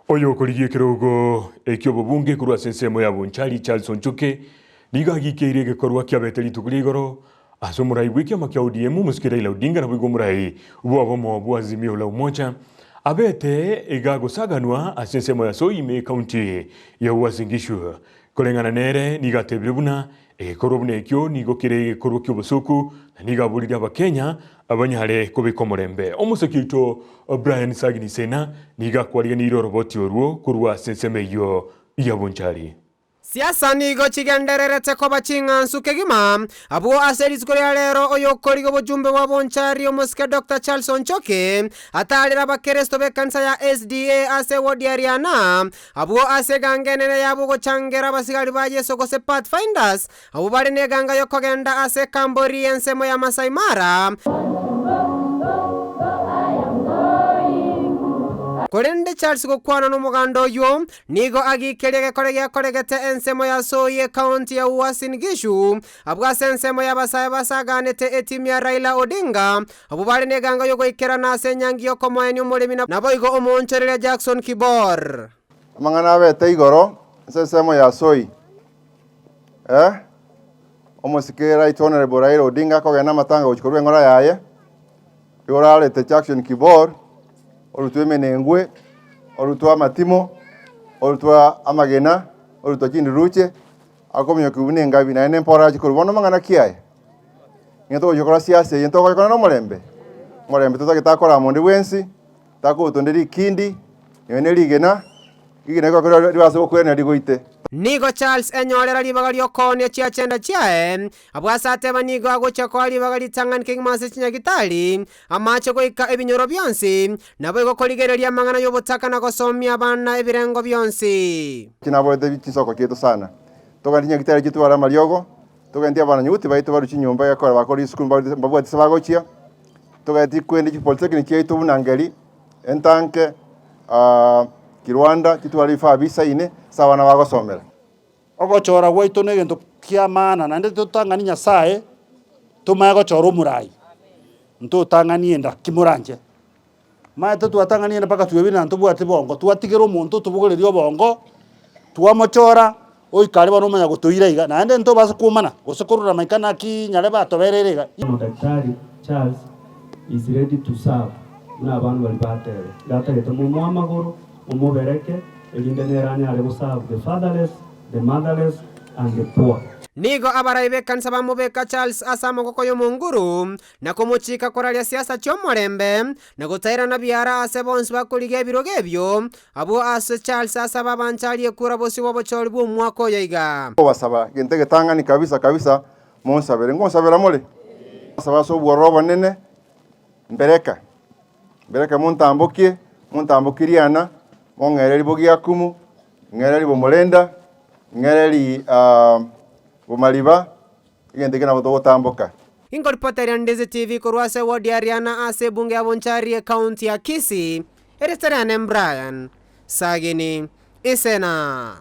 Oyokorigia ekerogo eki'obobunge korwa ase ensemo ya Bonchari Charles Onchoke nigo agikeire egekorwa kiabete rituko ria igoro ase omorai bw'ekiama kia ODM omosike Raila Odinga naboigo omorai bw'obomo bwa Azimio la Umoja abete iga agosaganwa ase ensemo ya Soy ime ekaunti ya Uasin Gishu. Koreng'ana nere nigo atebire buna egekorwa buna ekio nigo kere egekorwa ki'obosoku na nigo aboririe Abakenya banyare kobeka omorembe. Omoseki oito Brian Sagini Sena nigo akwariganirie oroboti orwo korwa ase ensemo eyio ya Bonchari. Siasa nigo chigendererete koba ching'ansu kegima, abwo ase rituko ria rero oyokorigia obochumbe bwa Bonchari omosike Doctor Charles Onchoke atarire abakeresto b'ekanisa ya SDA ase ewodi ya Riana Abwo ase eganga enene yabo gochangera abasigari ba Yeso gose Pathfinders, abwo bare neganga y'okogenda ase ekambori y'ensemo ya Masai Mara. Korende Charles gokwana nomoganda oyio, nigo agikeria egekore giakoregete ensemo ya Soi ekaunti ya Uasin Gishu, abwo ase ensemo y'abasae basaganete etimu ya Raila Odinga, Abwo bare neganga y'ogoikerana ase enyangi y'okomoenia omoremi naboigo omoonchoreria Jackson Kibor. Amang'ana abete igoro ase ensemo ya Soi, eh, omosike Right Honourable Raila Odinga akogenda amatanga gochia korwa eng'ora yaye, igo orarete Jackson Kibor, orutwe emenengwe, orutwe amatimo, orutwe amagena, orutwe chinduruche, akominyokia buna engabi naende mpora achia korwa. Bono amang'ana ki aya? Nigo togochia gokora siasa eye ntogoyekora nomorembe, omorembe totagete akore amo onde bwensi, takogotua onde rikindi, nonya ne rigena, rigena rikore ribase gokwerania rigoite. Nigo Charles enyorera ribaga ri'okoonia chiachenda chiaye, abwo ase ateba nigo agochia koa ribaga ritang'ani kegima ase chinyagitari, amache goika ebinyoro bionsi, naboigo korigereria amang'ana y'obotaka na gosomia abana ebirengo bionsi. Naborete chinsoko chiaito sana, togende chinyagitari chitware amariogo, Togenti abananyuti baito barue chinyomba egekora bakore isukuru mbabwati ase bagochia, togenti kwende chipolitechnic chiaito buna Ngeri, Entanke, Kirwanda chitware ebifaa bisaine ase abana bagosomera. Ogochora gwaito negento kia maana naende totang'ani Nyasaye tomanye gochora omorai, ntotang'ani enda ki moranche. Omanyete twatang'ani enda mpaka twebire na ntobwati bongo, twatigera omonto otobogoreria obongo, twamochora, oika aria bono omanya gotoira iga, naende ntobasa kwomana, gose korora maika naki nyarebe atobereire iga. Bono Daktari Charles is ready to serve buna abandu baria bateba. Iga atagete momoe amagoro, momobereke, erinde nere anyare go serve the fatherless, the motherless and the poor. Nigo abarai b'ekanisa bamobeka Charles ase amagoko y'Omonguru, na komochika koraria siasa chi'omorembe, na gotairana biara aase bonsi bakorigia ebirogo ebio, abwo ase Charles asabe abanchari ekura bosio bw'obochori bw'omwaka oyo iga. Nkobasaba gento egetang'ani kabisa kabisa, monsabere. Ngonsabera more? Nsaba ase obwororo obonene, mbereka, mbereka montambokie, montambokie riana, mong'ereri bogiakumu, ng'ereri bomorenda, ng'ereri bomariba, egento ekio nabo togotamboka. Inkoripoteria Ndizi TV korwa ase ewodi ya Riana ase ebunge ya Bonchari ecounty ya Kisii, erieta riane Brian Sagini Isena.